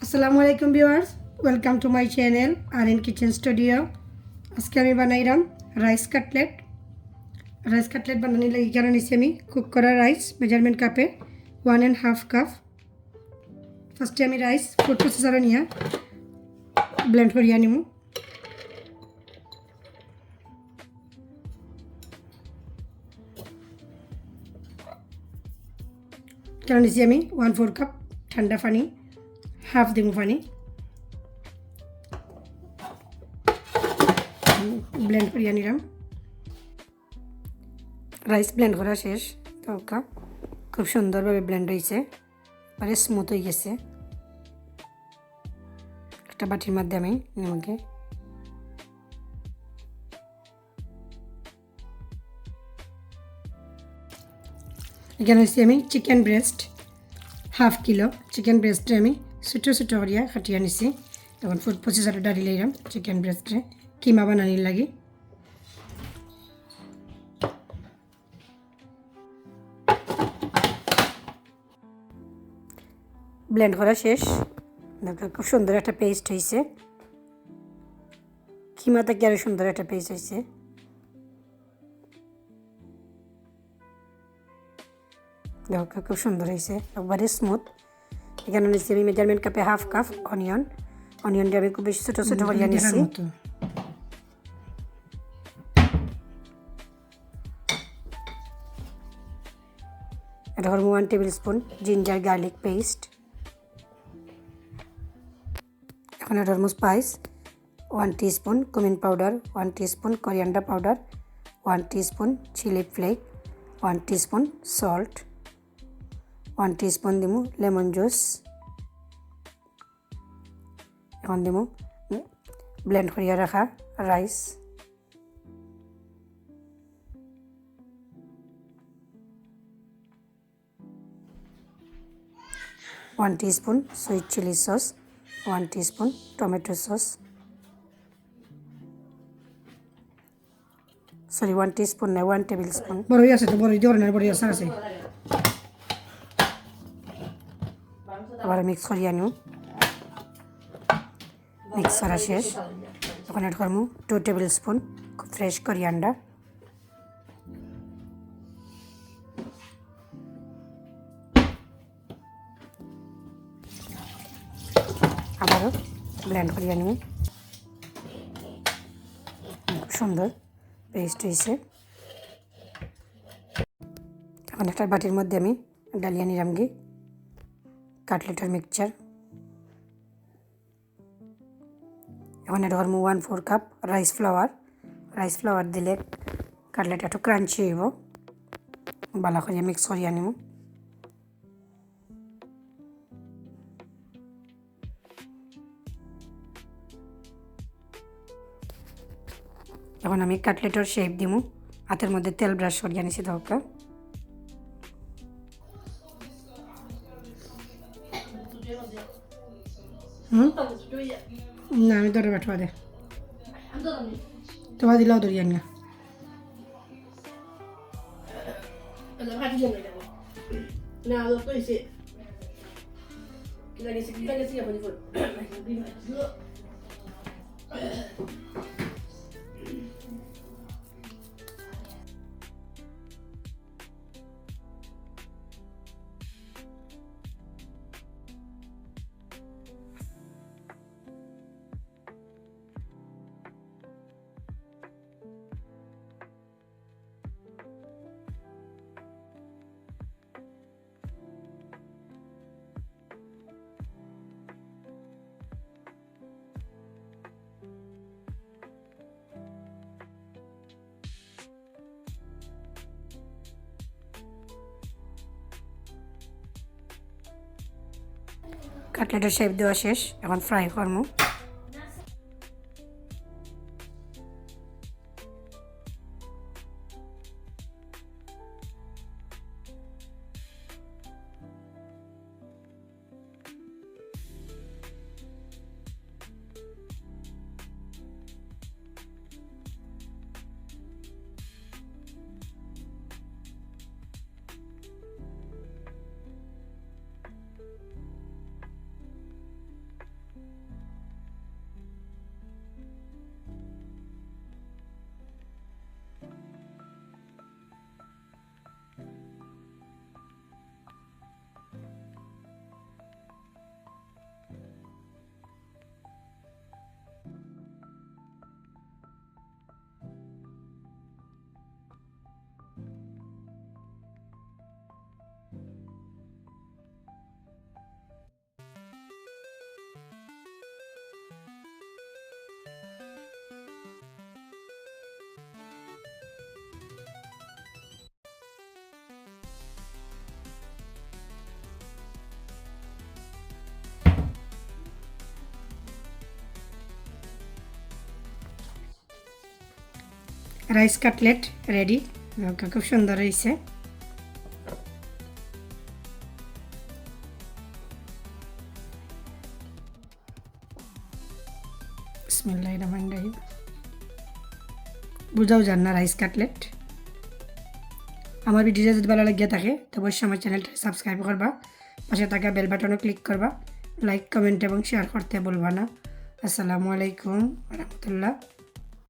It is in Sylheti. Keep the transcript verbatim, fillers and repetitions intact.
আসসালামু আলাইকুম viewers, welcome to my channel R N kitchen studio. আজকে আমি বানাইলাম রাইস কাটলেট। রাইস কাটলেট বানানির লাগি এখানো নিছি আমি কুক করা রাইস মেজারমেন্ট কাপে ওয়ান অ্যান্ড হাফ কাপ। ফার্স্টে আমি রাইস ফুড প্রসেসরে নিয়া ব্লেন্ড করিয়া নিমু। এখানো নিছি আমি ওয়ান ফোর কাপ ঠান্ডা পানি, হাফ দিমু পানি। ব্লেন্ড করিয়া নিলাম। রাইস ব্লেন্ড করা শেষ। তো খুব সুন্দরভাবে ব্লেন্ড হইছে, মানে স্মুথ হয়ে গেছে। একটা বাটির মধ্যে আমি নিমুখে এখানো নিছি আমি chicken breast, half kilo chicken ব্রেস্টে আমি ছোট ছোট করিয়া কাটিয়া নিছি। এখন ফুড প্রসেসরে ডালি লইলাম চিকেন ব্রেস্টে কিমা বানানির লাগি। ব্লেন্ড করা শেষ। দেখো, খুব সুন্দর একটা পেস্ট হইছে। কিমা থাকি আরো সুন্দর একটা পেস্ট হইছে। দেখো, খুব সুন্দর হইছে, একবারে স্মুথ। এখানো নিছি আমি মেজারমেন্ট কাপে হাফ কাপ অনিয়ন। অনিয়নটা আমি খুব বেশি ছোট ছোট করিয়া নিছি। এটা হলো one tablespoon ginger garlic paste. এখন এটা হলো spice, one teaspoon cumin powder, one teaspoon coriander powder, one teaspoon chilli flake, one teaspoon salt, one teaspoon দিমু লেমন জুস। এখন দিমু ব্লেন্ড করিয়া রাখা rice. One teaspoon sweet chilli sauce, one teaspoon tomato sauce, sorry, one teaspoon না, one tablespoon. বড়ই আছে তো, বড়ই দিয়ে না, বড়ই আছে, আছে। আবার মিক্স করিয়া নিমু। মিক্স করা শেষ। এখন অ্যাড করমু two tablespoon fresh coriander. আবারও ব্লেন্ড করিয়া নিমু। খুব সুন্দর পেস্ট হইছে। এখন একটা বাটির মধ্যে আমি ডালিয়া নিলাম কি কাটলেটের মিক্সচার। এখন অ্যাড করমু one four cup rice flower. Rice flower দিলে কাটলেট একটু ক্রাঞ্চি হইব। ভালা করিয়া মিক্স করিয়া নিমু। এখন আমি কাটলেটর শেপ দিমু। হাতের মধ্যে তেল ব্রাশ করিয়া নিছি দরকার। হুম? না, আমি ধরে বেঠা দে। তোমার দিলাও ধরিয়া না। কাটলেটের শেপ দেওয়া শেষ, এখন ফ্রাই করমু। Rice cutlet ready. খুব সুন্দর হয়েছে। বিসমিল্লাহির রহমানির রহিম। বুঝাও যার না রাইস কাটলেট। আমার ভিডিওটা যদি ভালো লাগিয়া থাকে, তো অবশ্যই আমার চ্যানেলটা সাবস্ক্রাইব করবা, পাশে থাকা বেল বাটনও ক্লিক করবা, লাইক, কমেন্ট এবং শেয়ার করতে ভুলবা না। আসসালামু আলাইকুম ওয়া রাহমাতুল্লাহ।